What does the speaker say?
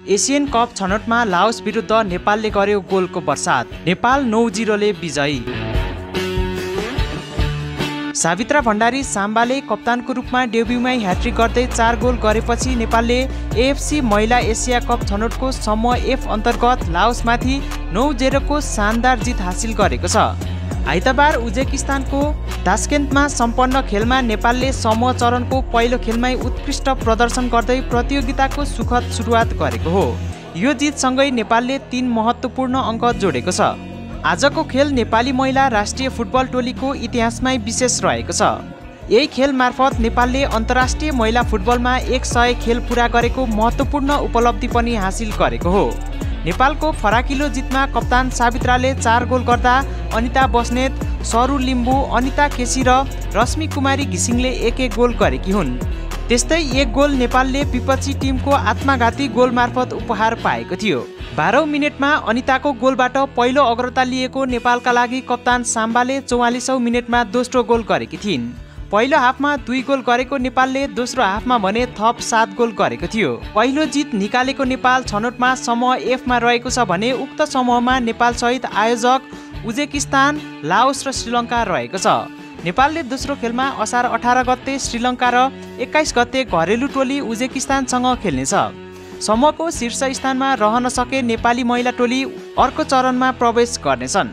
Asian cup छनौटमा Laos विरुद्ध नेपालले गर्यो गोलको बर्सात, नेपाल 9-0 ले विजयी। सावित्रा भण्डारी साम्बाले कप्तानको रूपमा डेब्युमै ह्याट्रिक गर्दै 4 गोल गरेपछि नेपालले एएफसी महिला एसिया कप छनौटको समूह F अन्तर्गत लाओसमाथि 9-0 को शानदार जित हासिल गरेको छ। आइतबार उज्बेकिस्तानको तास्केन्टमा सम्पन्न खेलमा नेपालले समूह चरणको पहिलो खेलमै उत्कृष्ट प्रदर्शन गर्दै प्रतियोगिताको सुखद सुरुवात गरेको हो। यो जितसँगै नेपालले 3 महत्त्वपूर्ण अङ्क जोडेको छ। आजको खेल नेपाली महिला राष्ट्रिय फुटबल टोलीको इतिहासमै विशेष रहेको छ। यही खेल मार्फत नेपालले अन्तर्राष्ट्रिय महिला फुटबलमा 100 खेल पुरा गरेको महत्त्वपूर्ण उपलब्धि पनि हासिल गरेको हो। नेपालको फराकिलो जितमा कप्तान सावित्राले 4 गोल गर्दा अनिता बस्नेत, सरू लिम्बू, अनिता केसी र रश्मि कुमारी घिसिङले 1-1 गोल गरेकी हुन्। त्यस्तै 1 गोल नेपालले विपक्षी टिमको आत्मघाती गोल मार्फत उपहार पाएको थियो। 12औं मिनेटमा अनिताको गोलबाट पहिलो अग्रता लिएको नेपालका लागि कप्तान साम्बाले 44औं मिनेटमा दोस्रो गोल गरेकी थिइन्। पहिलो हाफमा 2 गोल गरेको नेपालले दोस्रो हाफमा भने थप 7 गोल गरेको थियो। पहिलो जित निकालेको नेपाल छनौटमा समूह F मा रहेको छ भने उक्त समूहमा नेपाल सहित आयोजक उज्बेकिस्तान, लाओस र श्रीलङ्का रहेको छ। नेपालले दोस्रो खेलमा असार 18 गते श्रीलङ्का र 21 गते घरेलु टोली उज्बेकिस्तानसँग खेल्नेछ। समूहको शीर्ष स्थानमा रहन सके नेपाली महिला टोली अर्को चरणमा प्रवेश गर्नेछन्।